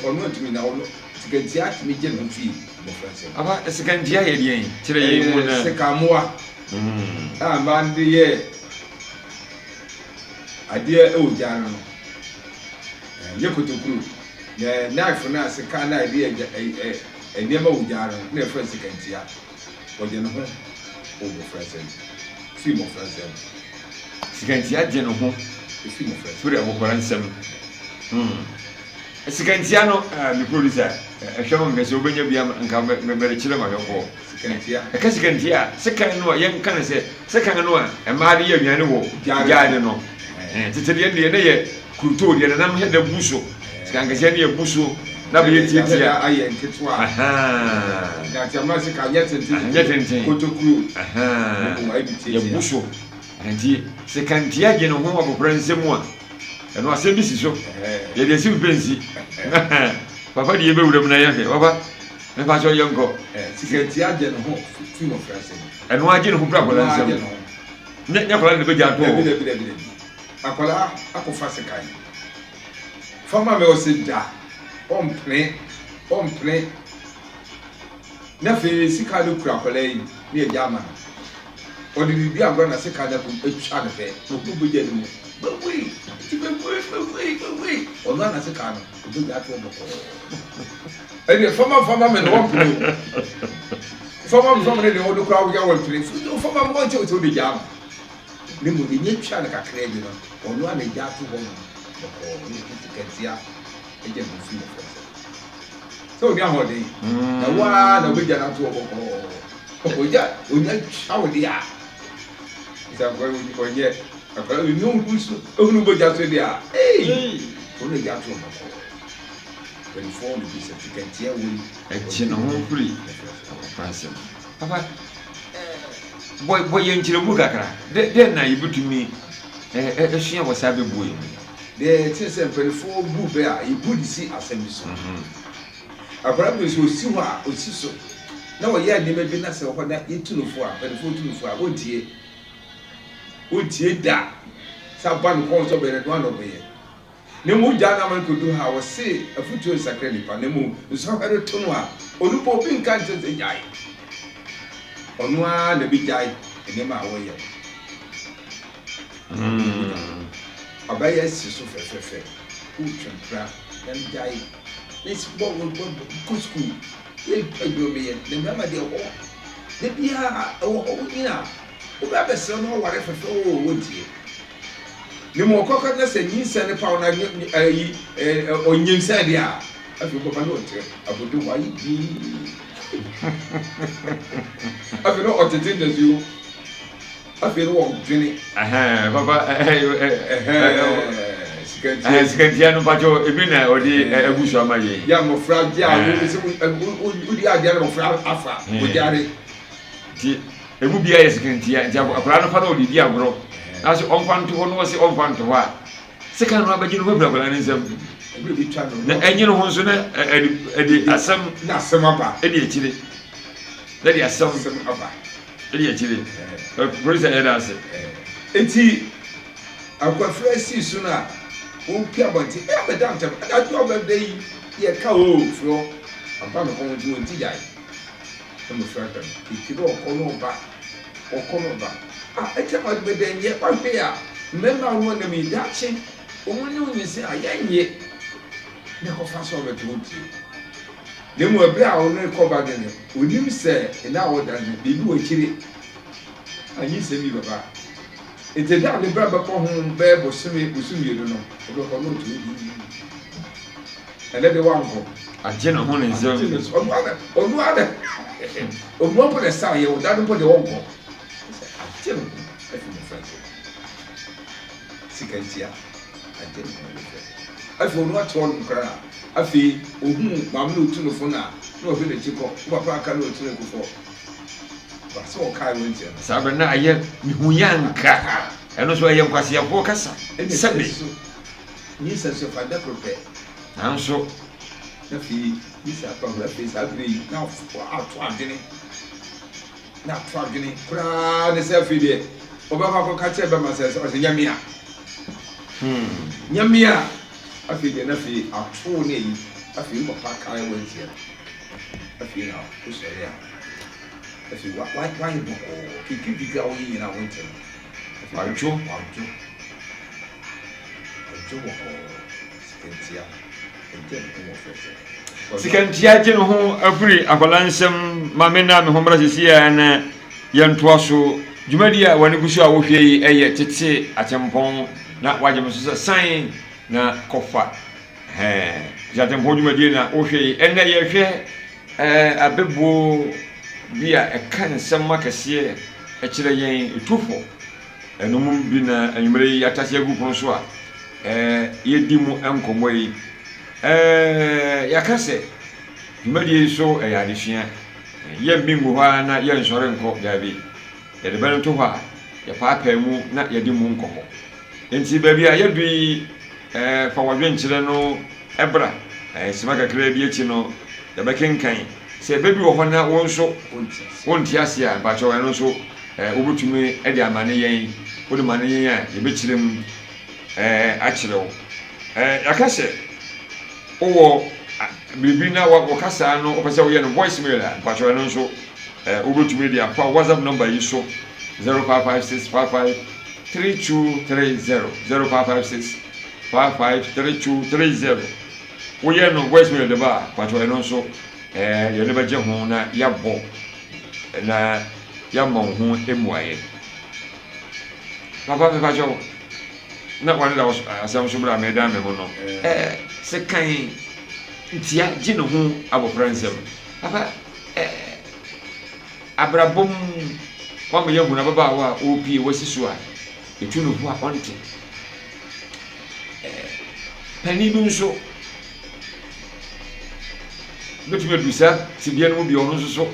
Ɔno antumi na ɔno sika ntia tumi gye ne ho firi mmɔfra nsam. Aba sika ntia yɛ deɛn? Kyerɛ yɛn mu na. Ɛyɛ sekammoa a mmaa no de yɛ adeɛ wɔ gya ano no. Ɛnyɛ kotokuro. Na knife no a sekan no a yɛde yɛ gya ɛ ɛ nneɛma wɔ gya ano no na yɛfrɛ no sekantia. Ɔgye ne ho wɔ mmɔfra nsam. Firi mmɔfra nsam. Sikantia gye ne ho firi mmɔfra nsam. Firi abɔfra nsam. Hmm. Sikantia no, ah, me producer, ɛhwɛ ma mehwɛ sɛ wobɛnya bi ama nka merekyerɛ m'ahwɛfoɔ. Sikantia. Ɛka sikantia a, sekan no a yɛnka no sɛ sekan no a mmaa de yɛ aduane wɔ gyaade no. Tete deɛ deɛ ne yɛ kurutoo deɛ nanam hɛ da bu so. Sekan kɛseɛ ne yɛ bu so na bɛyɛ tiatia. Ayɛ nketewa. Na tiama sekan nyɛ tenten. Nyɛ tenten. Kotokuro. Yɛbu so. Nti sekantia gye ne ho abɔfra nsam a, ɛno asɛm bi si so. Yɛde asi mpɛ nsi. Papa de yɛbɛwura mu na yɛhwɛ. Papa, mepa kyɛw yɛnkɔ. Sekantia gye ne ho firi mmɔfra nsam. Ɛno agye ne ho firi akwadaa nsam. Nyɛ nyɛ akwadaa na ɛbɛgya ato hɔ. Dabi dabi dabi dabi. Akwadaa akɔfa sekan. Fa ma me ɔse da. Ɔmpene. Ɔmpene. Na afei sika no kura akwadaa yi na yɛgya ama no. Ɔde redi agorɔ na sekan no akɔ atwa no pɛ na ɔhunu bogya no mu. Bɛwui! Nti bɛwui! Bɛwui! Bɛwui! Ɔno ara na sekan no ɔbɛgya ato hɔ bɔkɔɔ. Ɛdeɛ fama fama me no wɔmpene o. Fama me fama no deɛ ɔde koraa wogya wɔmpene. Fama me wɔnkyɛ wo sɛ wode gyaa no. Na mmom ɛnya twa no kakraa bi no ɔno ara na ɛgya ato hɔ nom bɔkɔɔ na ɛde sika tia agya no firi mmɔfra nsam. Sɛ ɔni ahoɔden na wo ara na wobɛgya no ato hɔ bɔkɔɔ. Ɔgya ɔnya twa wo deɛ a sɛ ɔnyɛ akwadaa ɔnya ohunu so ohunu bɔgya so deɛ a ee ɔno agya ato hɔ bɔkɔɔ. Mpanimfoɔ na bisa sika ntia wei. Ɛgye ne ho firi abɔfra nsam. Papa, bɔ bɔ yɛn nkyerɛmu kakra. Dɛ dɛn na yɛbɛtumi asua wɔ saa bɛbuo yi mu? Deɛ ɛte sɛ mpanimfoɔ bu bɛ a yɛbu de si asɛm bi so. Akwadaa bi nso ɔsi hɔ a ɔsi so na ɔyɛ nneɛma bi na sɛ hɔ na yɛtu no fo a mpanimfoɔ tu no fo a wɔntie. Wɔntie da sɛ aba no kɔn sɛ ɔbɛyɛ no ɛno ara na ɔbɛyɛ. Na mmom wogyaa no ama no kɔdu ha a wɔse afotuo nsakra nipa na mmom nsɔhwɛ no to no a onipa obi nka nkyerɛ sɛ gyae. Ɔno ara na ɛbɛgyae nneɛma a ɔyɛ no. Ɔbɛyɛ si so fɛfɛɛfɛ wotwe mpra na no gyae. Ne bɔ bɔ kɔ sukuu yɛ adwuma bɛyɛ na mmarima deɛ hɔ da biara ɛwɔ hɔ wonyina a wobɛ abɛsrɛ no aware fɛfɛ oo wontie ne mu ɔkɔkɔ na sɛ nyinsɛn ne paw na ayi ɔnyinsɛn deɛ a afei wobɛba ne ɔte abodwo hɔ ayɛ dii afei na ɔtete ntasuo Afei no wɔdwene. Ɛhɛn papa ɛhɛn sikantia no mpatsɔ ebi na ɔde agu so ama yɛn. Yɛ mmɔfra gye a wodi adeɛ na mmɔfra afa wɔgyare. Nti emu bia yɛ sikantia nti akwadaa no fa na ɔde di agorɔ na sɛ ɔmfa nto hɔ na ɔsɛ ɔmfa nto hɔ a sekan no abɛgye no ho afiri akwadaa no nsam na ɛnye no ho nso na ɛde asɛm na asɛm aba ɛde akyire na ɛde asɛm aba. Ɛdi akyire. Polisi a yɛda ase. Enti Akwafra sii so no a wɔpue abɔnten ɛ abɛda ntɛm anadwo abɛda yi yɛ ka oo firi hɔ aba me kɔn nti wɔn ti gyae na mmɔfra hwɛ no keke na ɔkɔ na ɔba ɔkɔ na ɔba a ɛkyɛ ma bɛda nyɛ wahwɛ a mmarima a wɔn nam yi daakye wɔn ne wɔn nyinsɛn a yɛnyɛ na ɛkɔfa sɛ ɔbɛto wɔn tie. Na mmom bere a ɔno rekɔ ba no no, onim sɛ nna a ɔda no, biribi wɔ akyiri a nyinsɛn bi bɛba. Enti da a ne bra bɛkɔ ho bɛyɛ bosome, bosom mmienu no, ɔbɛkɔ na ɔtumi dii. Ɛnɛ deɛ wankɔ. Agye ne ho ne nsam. Agye ne so. Ɔno ara, ɔno ara, ɔno mpo na ɛsa yɛ, ɔda no mpo deɛ ɔnkɔ. Agye ne ho afi mmɔfra nsam. Sika ntia, agye ne ho afi mmɔfra nsam. Afei ɔno ate hɔ nom koraa. Afei ohuu maame no otu no fo no a, na ɔhwɛ n'akyi kɔ, wo papa aka na otu no kɔ fɔ. Ba sɛ ɔkae wo ntia no. Saa bere no na ayɛ mehu yɛ anka. Ɛno nso ɛyɛ nkwaseafoɔ kasa. Ɛna Sɛbe. ɛso nyinsɛn so fa da koro pɛ. Nanso. Na afei nyinsɛn apa ho. Afei saa bere yi na ato adwene. Na ato adwene koraa ne sɛ afei deɛ ɔbɛkɔ akɔka kyerɛ bɛma sɛ ɔsɛ nyamea. Hmm. Nyamea. Afei deɛ na afei atoo ne ayi afei wo papa kae wantia no afei na wosɔre a afei wa wa wayɛ bɔkɔɔ twitwitwitwi a woyɛ nyinaa wonte no afei Wadwo. wadwo wadwo bɔkɔɔ sikantia ɛgye ne ho wɔ fɛfɛ Sikantia gye ne ho afiri akwadaa nsam ma me na me ho mmra sisi a na yɛntoa so dwumadi a wɔne gu so a wohwɛ yi ɛyɛ tete atempɔn na wagye me so sɛ san na kɔfa. Ɛhɛn, Gyatɛmpɔw dwumadie na wohwɛ yi. Ɛnnɛ yɛhwɛ ɛɛ abɛbuo bi a ɛka nsɛm akɛseɛ ɛkyerɛ yɛn ɛtu fo. Ɛno mu bi na anwummerɛ yi yɛatase agu pono so a ɛɛ yɛdi mu nkɔmmɔ yi. Ɛɛ yɛaka sɛ dwumadie yi so ɛyɛ adesua. Yɛmmi ngu hɔ ara na yɛnsɔre nkɔ, daabi. Yɛde bɛ no to hɔ a, yɛpaapae mu na yɛde mu nkɔmmɔ. Enti baabi a yɛadu yi, fa w'adwenkyerɛ no bra. Simma kakraa bi akyi no, yɛbɛkenkan. Sɛ bɛ bi wɔ hɔ na wo nso wonte ase a, mpakyɛw ɛno nso wobɛtumi de amane yɛn. Wode mane yɛn a, yɛbɛkyerɛ mu akyerɛ wo. Yɛaka sɛ wowɔ biribi na wo kasaa no wopɛ sɛ woyɛ no voice mail a, mpakyɛw ɛno nso wobɛtumi de afa WhatsApp number yi so, 0556 55 3230 0556 55 3230 Woyɛ no voice mail de ba a, mpakyɛw ɛno nso yɛne bɛgye ho na yɛabɔ na yɛama wo ho mmuaeɛ. Papa mepakyɛw na wɔne da asɛm so berɛ a medan me ho no sekan ntia gye ne ho abɔfra nsam. Papa Abrabɔ mu, woama yɛahunu ababaawa a ɔrepue, wasi so a, yɛtu no fo a ɔnte. Panin bi nso bɛtumi adu saa tebea no mu bi, ɔno nso so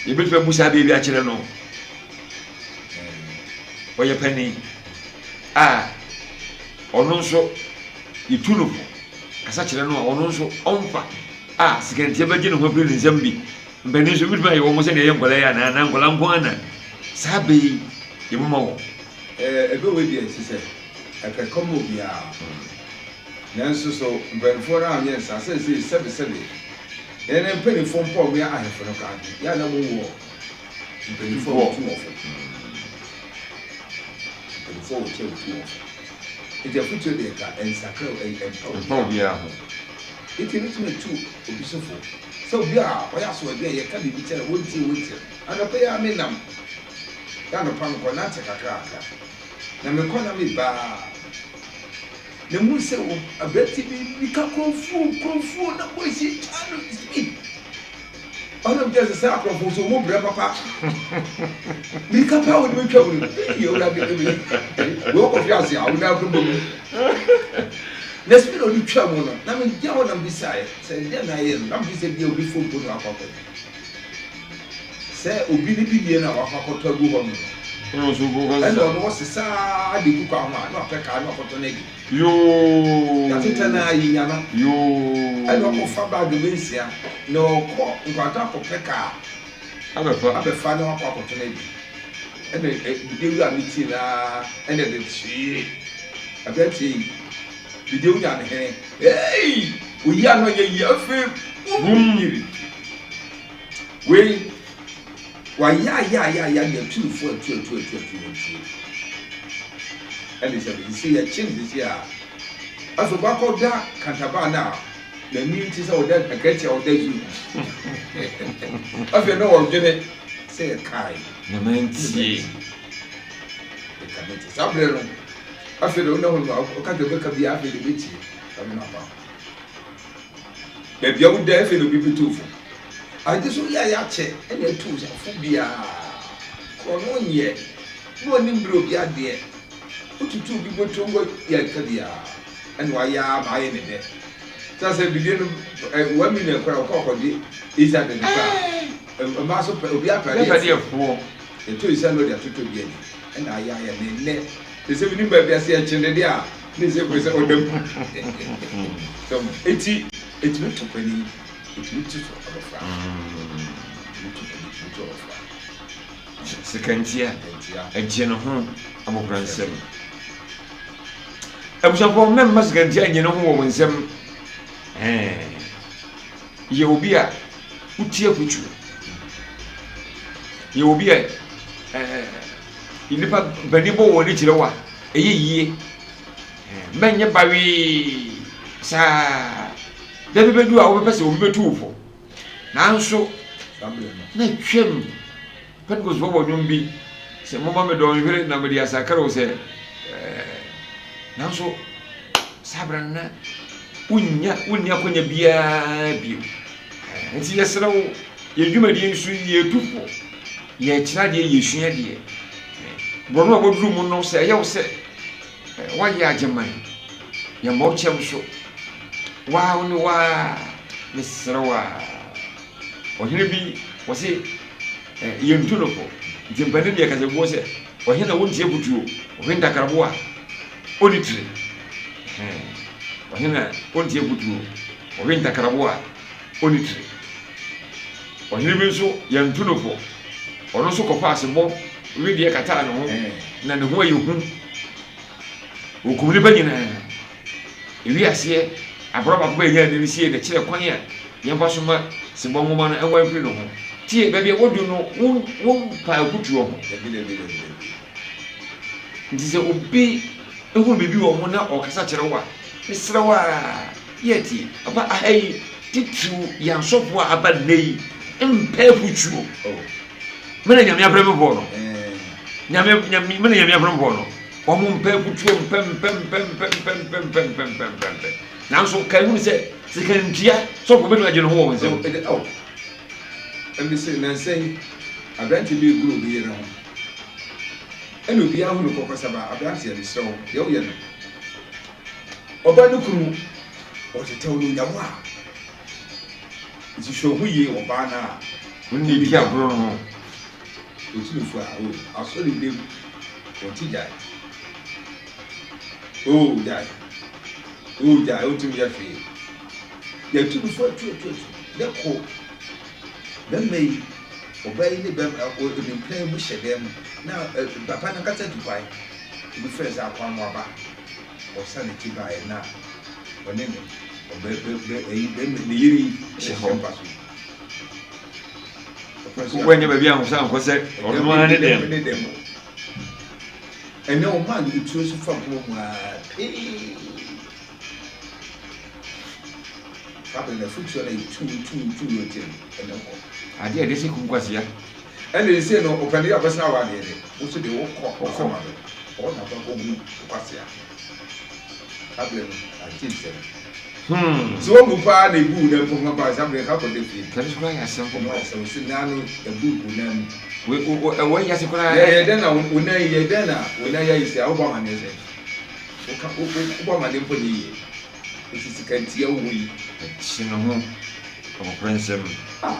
yɛbɛtumi abu saa baabi akyerɛ no. Ɔyɛ panin a ɔno nso yɛtu no fo, kasa kyerɛ no a ɔno nso ɔmfa a sikantia bɛgye ne ho afiri ne nsam bi. Mpanin nso ebetumi ayɛ wɔn sɛnea ɛyɛ nkwadaa yi anaa anaa nkwadaa nko ara na saa bɛ yi yɛbɛma wɔn. Ɛɛ ɛbɛ wei deɛ ɛte sɛ ɛpɛ kɔm obiara nanso so mpaninfoɔ no anyɛ nsa seesei sɛbe sɛbe yɛn mpaninfoɔ mpo a wɔyɛ ahemfo no koraa no yɛ a na wɔwɔ mpaninfoɔ a wɔtu wɔn fo mpaninfoɔ a wɔtu wɔn fo nti afotuo deɛ nka ɛnsakra ɛmpa obiara ho. Enti ebetumi atu obi so fo sɛ obi a ɔyɛ asoɔden a yɛka biribi kyerɛ no a ontie ontie no. Anɔpa yi ara menam yɛ anɔpa mekɔnante kakrakra, na mekɔ na meba a, na muhu sɛ aberante bi mmirika kurɔfuo kurɔfuo na boys yi taa no speed. Ɔno nkyɛ sɛ saa akorɔfo nso wɔn brɛ papa. Mirika paa wɔde bɛtwa mu no. Eyi ewurade ebi. Wei kɔhwe ase a wɔn akɔ bɔ mu. Na speed a ɔde twa mu no, na me gyina hɔ na me bisaeɛ sɛ deɛ na ayɛ no, na me sɛ bia obi fo mpo na wakɔ akɔgye. Sɛ obi ne bi deɛ na wakɔ akɔtɔ agu hɔ no. Ɛna ɔno ɔsesa de gu kwan ho a na wapɛ kaa na wakɔtɔ no adi. Yoo. Yɛatetɛ no ara yenya no. Yoo. Ɛna ɔkɔfa bag bɛnsia na ɔkɔ nkwanta akɔpɛ kaa. Abɛfa. Abɛfa na wakɔ akɔtɔ no adi. Ɛna bidie wura no tie no ara ɛna ɛde kyee. Aberanteɛ yi bidie wonya ne hene. Hey! Oyi ano nyɛ yie afei bum yiri. Wei Wayaayaayaya de atu no fo atu atu atu atu wantie. Ɛne sɛ sisi yɛkye no sisi a afei wakɔ da kantabaa no a n'ani te sɛ ɔda akrakyi a ɔda zoo. Afei na ɔdwene sɛ yɛkae na mantie. Yɛka mantie. Saa berɛ no afei de wona hɔ no ɔka sɛ ɔbɛka biara afei de bɛtie. Saa berɛ no aba. Baabi a woda afei na obi bɛtu wo fo. Ade so yɛ a yɛakyɛ na atu wo fo biara. Korɔ no nyɛ na ɔnim berɛ obi adeɛ. Wotutu obi bɔtɔm wɔ yɛ ka biara ɛna wayɛ ara ma ayɛ ne dɛ. Sɛ sɛ bidie no 1 million koraa ɔkɔ akɔgye 800 koraa. Mmaa so pɛ obi apɛ adeɛ foɔ. Yɛtɔ nsa na ɔde atotɔ bi adi ɛna ayɛ ayɛ ne nnɛ. Te sɛ menim baabi ase yɛkye ne deɛ a ne sɛ pɛ sɛ ɔda mu. So eti etumi to panin, etumi to so abɔfra. Etumi to panin, etumi to abɔfra. Sekantia, ɛgye ne ho abɔfra nsam. Abusuafoɔ mɛmma sekantia nye ne ho wɔ wo nsam. Yɛ obi a wotie afotuo. Yɛ obi a nnipa mpanin bɔ wɔn ani kyerɛ wo a, ɛyɛ yie. Mɛnyɛ bawee saa. Da bi bɛdu a wobɛpɛ sɛ obi bɛtu wo fo. Nanso na twam. Pentecostefoɔ bɔ nnwom bi sɛ momma me dɔnhwere na mede asakra wo sɛ nanso saa berɛ no na wonnya wonni akwanya biara bio. Nti yɛsrɛ wo yɛn dwumadie nso yɛtu fo, yɛkyerɛ adeɛ, yɛsua adeɛ. Borɔno a wɔduru mu no sɛ ɛyɛ wo sɛ woayɛ agyeman, yɛmmɔ wo kyɛm so. Waa wo ne waa, mesrɛ wo a. Ɔhene bi wɔse yɛntu no fo, nti mpanin deɛ kasaguo sɛ ɔhene a wontie afotuo, ɔhene ntakraboa a ɔnni tire. Ɔhene a ɔntie afotuo, ɔhene ntakraboa a ɔnni tire. Ɔhene bi nso yɛntu no fo, ɔno nso kɔfa asebɔ wedeɛ kataa ne ho na ne ho ayɛ hu. Wɔkum nnipa nyinaa. Ewi aseɛ, aberɛ baako bɛyɛ nyaa ne sie na kyerɛ kwan a yɛmfa so ma sebɔ nwoma no ɛnwan mfiri ne ho. Tie, baabi a wodu no, wo wompa akutuo ho. Dabi, dabi, dabi, dabi. Nti sɛ obi hunu biribi wɔ ho na ɔkasa kyerɛ wo a, mesrɛ wo a, yɛ tie. Papa, aha yi, titiriw yɛn asɔfoɔ a aba nnɛ yi mpɛ afutuo. Oh. Me na Nyame afrɛ me bɔɔ no. Eh. Nyame, Nyame, me na Nyame afrɛ me bɔɔ no. Wɔn mpɛ afutuo mpɛ mpɛ mpɛ mpɛ mpɛ mpɛ mpɛ mpɛ mpɛ mpɛ mpɛ. Nanso kae hunu sɛ sika ntua sɔfo bɛtumi agye ne ho wɔ wɔn nsam. Oh, ɛde, oh. Ɛmi sɛ nansa yi aberante bi regoro obi yere ho. Ɛna obiara hu no kɔkɔsaba, aberanteɛ mesrɛ wo, deɛ woyɛ no. Ɔbaa no kunu ɔtetɛw no onya wo a. Nti hwɛ wo ho yie ɔbaa no a. Wonni di agorɔ no ho. Otu no fo a, oh, asɔre dɛm, ɔnte gyae. Oh, gyae. Oh, gyae, ontumi yɛ hwee. Yɛatu no fo atu atu atu. Ne ko. Bɛmma yi, ɔbaa yi ne bɛmma, ne mpena yi mu hyɛ dan mu. Na papa no ankasa tu kwan. Obi frɛ sɛ akwamoaba. Ɔsa ne ti baeɛ na ɔne ne ɔbɛ bɛ bɛ ɛyi bɛmma ne yere yi hyɛ hɔ mpa so. Wanya baabi ahosa ankɔ sɛ ɔno ara ne dɛm. Ne dɛm. Ɛnɛ ɔmaa ne tuo so fa mpoma mu ara pee. Saa bere no afotuo no ayɛ tuu tuu tuu wɔ akyire no, ɛnna ɛkɔ. Adeɛ a ɛde sɛ kum kwasea. Ɛnna seesei no, ɔpanin a ɔbɛsan awa adeɛ de, wo nso deɛ wokɔ asamando, hɔ na wobɛkɔ hunu wo kwasea. Saa bere no, agye nsam. Sɛ woabu paa na ebu wo nan mpo paa, saa bere no, ka kɔda fie. Ɛno nso koraa yɛ asɛm foforɔ. Ɛno ayɛ asɛm, sɛ nan no abu wo nan mu. Wei, wo, wo, ɛwɔ yi ase koraa. Yɛ, yɛ dɛn na wo, wo nan yi, yɛ dɛn na wo nan yi ayɛ sei a, wobɔ amaneɛ sɛn? Woka, wo, wo, wobɔ amaneɛ mpo nyɛ yie. Esi sika ntia wo hɔ yi. Ɛkye ne ho ɔkɔkorɛ nsɛm. Ah!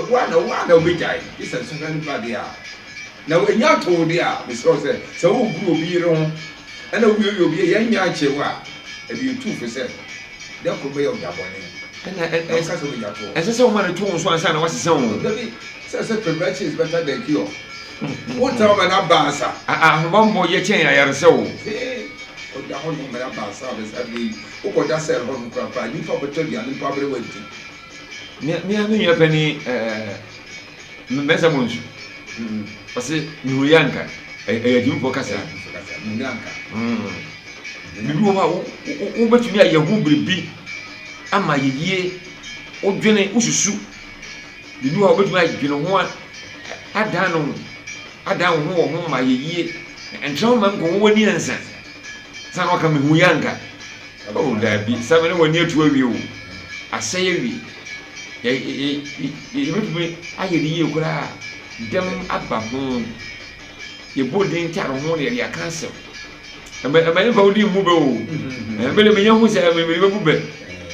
Woa na woa na wobɛgyae gye sɛ nsɔhwɛ no ba deɛ a. Na ɛnya nto wo deɛ a, mesrɛ wo sɛ, sɛ woregoro obi yere ho ɛna wowiawia obi a yɛnnya nkyee wo a, ɛde yɛ tu fo sɛ da koro bɛyɛ wo da bɔne. Ɛna Na woka sɛ wobɛgya toɔ. ɛnsɛ sɛ woma no to wo so ansa na woasesa o. Dabi, sɛ sɛ prevention is better than cure. Wotena hɔ ma no aba ansa. Ahobammɔ yɛ kyɛn ayaresa o. Hee, ɔda hɔ nom ma no aba ansa abɛsa adeɛ yi. Wokɔda cell hɔ nom koraa mpo a, nnipa bɛtɔ aduane mpo abrɛ wo adi. Me me ara me nua panin ɛɛ Mensah Bonsu. Ɔse mehunu yɛ anka ɛyɛ agyimifoɔ kasa. Mehunu yɛ anka. Biribi wɔ hɔ a wobɛtumi ayɛ ho biribi ama ayɛ yie. Wodwene, wosusu. Biribi wɔ hɔ a wobɛtumi adwene ho adan no adan wo ho wɔ ho ma ayɛ yie. Ɛntra ho ma nkɔ ho w'ani ansa. San na waka mehu yɛ anka. Oh daabi, sɛ me ne w'ani atu awie o. Asɛe awie. Yɛbɛtumi ayɛ no yie koraa dɛm aba ho. Yɛbɔ din tare ho na yɛde aka asɛm. Ɛma ɛma yɛmfa wo din mmu bɛ o. Ɛmɛ de menya hu sɛ mede bɛbu bɛ.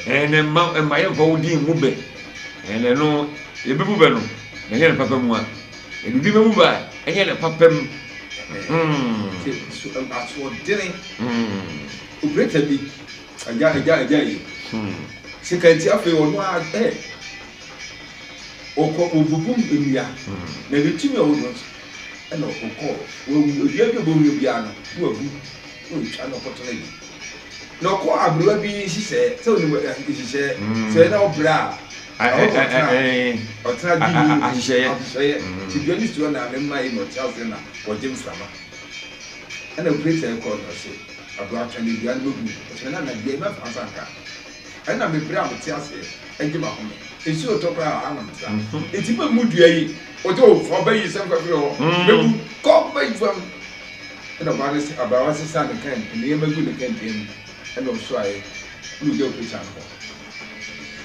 Ɛna ɛma ɛma yɛmfa wo din mmu bɛ. Ɛna ɛno yɛbɛbu bɛ no na ɛnyɛ ne papa mu a. Yɛde din bɛbu bɛ a ɛnyɛ ne papa mu. Asoɔdene. Operator bi agya agya agya yi. Sika nti afei ɔno a ɛ ɔkɔ ɔbubu nnua na ne tumi a ɔwɔ no nso ɛna ɔkɔ wawu dua bi a ɔbɛhu biara no na wabu na ɔtwa na ɔkɔtɔn adi na ɔkɔ aberewa bi nhyehyɛɛ sɛ onim nhyehyɛɛ sɛ na ɔbrɛ a ɛhɔ na ɔtena ɔtena di mu ahyehyɛeɛ ahyehyɛeɛ ti dua ne si hɔ na ne mma yi na ɔte ase na ɔgye mframa ɛna operator kɔ na ɔse aberewa twɛn na dua no bɛgu ɔsɛ na na dua yi mɛfa nsa nka ɛna mebrɛ a mete aseɛ ɛgye m'ahome nsuo tɔ koraa a ha na metra nti mɛmu dua yi ɔsɛ o fa bɛyi sɛ mfa firi hɔ mɛbu kɔ bɛyi fam ɛna ɔbaa no sɛ abaawa sesa ne kan nneɛma gu ne kɛntɛn mu ɛna ɔsoaeɛ ɛna ɔgya operator no hɔ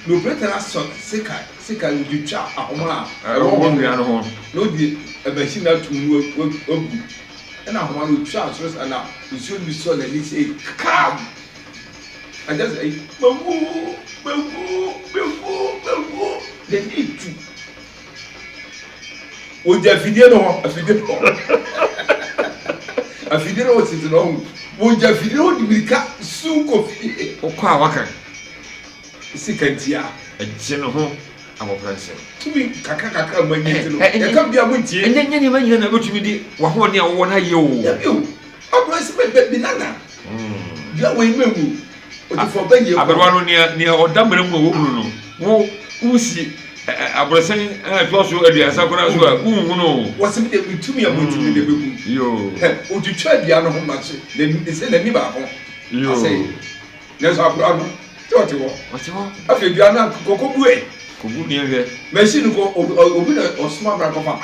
na operator no asɔ sika sika no ɔde twa ahoma a ɛwɔ hɔ nnua no ho na ɔde machine no atum no wagu ɛna ahoma no ɔtwa soro saa na nsuo no bi sɔ n'ani sɛ kam. Agya sɛ, Mawu, mawu, mawu, mawu. N'ani tu. Ogya afidie no hɔ, afidie no hɔ. Afidie no hɔ tete na ɔhu. Ogya afidie no hɔ de mirika su kɔ fie. Wokɔ a waka. Sika ntia. Ɛgye ne ho abɔfra nsam. Tumi kakra kakra mo ani nti no, yɛka bia mo ntie. Ɛnyɛ nneɛma nyinaa na wobɛtumi de w'ahoɔden a wowɔ no ayɛ o. Dabi o. Ɔbrɛ sɛ bɛ bi nana. Dua wei mɛ mu. Ɔtifɔ bɛ yie kɔ. Aberewa no nea nea ɔda mmerɛ mu a wɔhunu no wo wosi aborɔsɛn a ɛtoa so aduasa koraa so a wonhu no. Wɔsɛ mi de mi tumi a mo ti mi de bɛ gu. Yoo. Hɛ otwitwa dua no ho ma so na sɛ n'ani baako asɛe. Nanso akora no, sɛ ɔte hɔ. Ɔte hɔ. Afei dua no kɔkɔ bu ɛ. Kɔbu nea hwɛ. Machine kɔ obi na ɔsoma mmara kɔfa.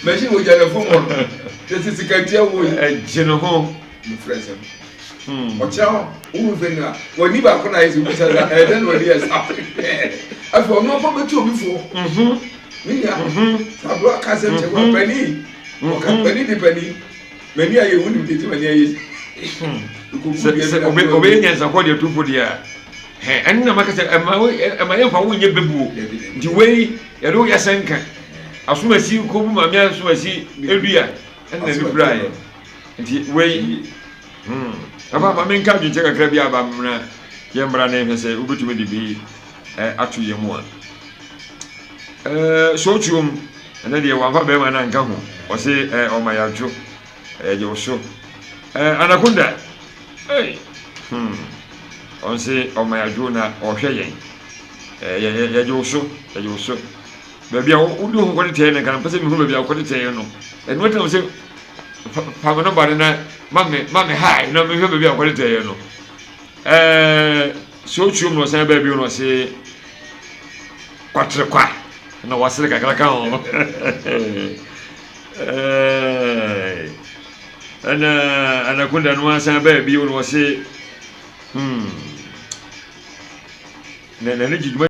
Machine wɔ gyina fam hɔ no. Yɛte sika ntia wo yi. Ɛgye ne ho. Mefrɛ sɛm. Ɔkyerɛ hɔ, wo fɛ no a, w'ani baako na ayɛ sɛ wobisa sɛ ɛyɛ dɛn na w'ani yɛ saa. Afei ɔno ɔkɔ bɛtu obi foɔ. Me nua, sɛ aberewa ka asɛm kyerɛ wo a, panin, ɔka panin de panin. M'ani ayɛ hu nim tete m'ani ayɛ sɛ ɔbɛyɛ nyansapɔ deɛ tufo deɛ a ɛno na maka sɛ ɛma ɛma yɛmfa wo nyɛ bɛbuo nti wei yɛde wo yɛ sɛnka asomasi kɔbu maame asomasi edua ɛna ne firaeɛ nti wei ɛfa ma menka adwenkyɛ kakra bi aba mmra yɛmmra na yɛhwɛ sɛ wobɛtumi de bi ato yɛn mu a Sootuom, ɛnɛ deɛ wamfa bɛrima no anka ho. Ɔse ɔma yɛadwo, ɛgye wo so. Anaconda, hey, hmm, ɔnse ɔma yɛadwo na ɔhwɛ yɛn. Yɛgye wo so, yɛgye wo so. Baabi a wode ho kɔtetɛɛ no nka mpɛ sɛ mehu baabi a wokɔtetɛɛ no. Ɛno atina wo sɛ Fa me nɔmba no na ma me ma me hi na mehwɛ baabi a wɔkɔde tɛyɛ no. Ɛɛ sɛ otuom na ɔsan baa bio na ɔse kwaterekwa na wasere kakra ka ho. Ɛna anakonda no asan baa bio na ɔse hmm na n'ani gye dwuma.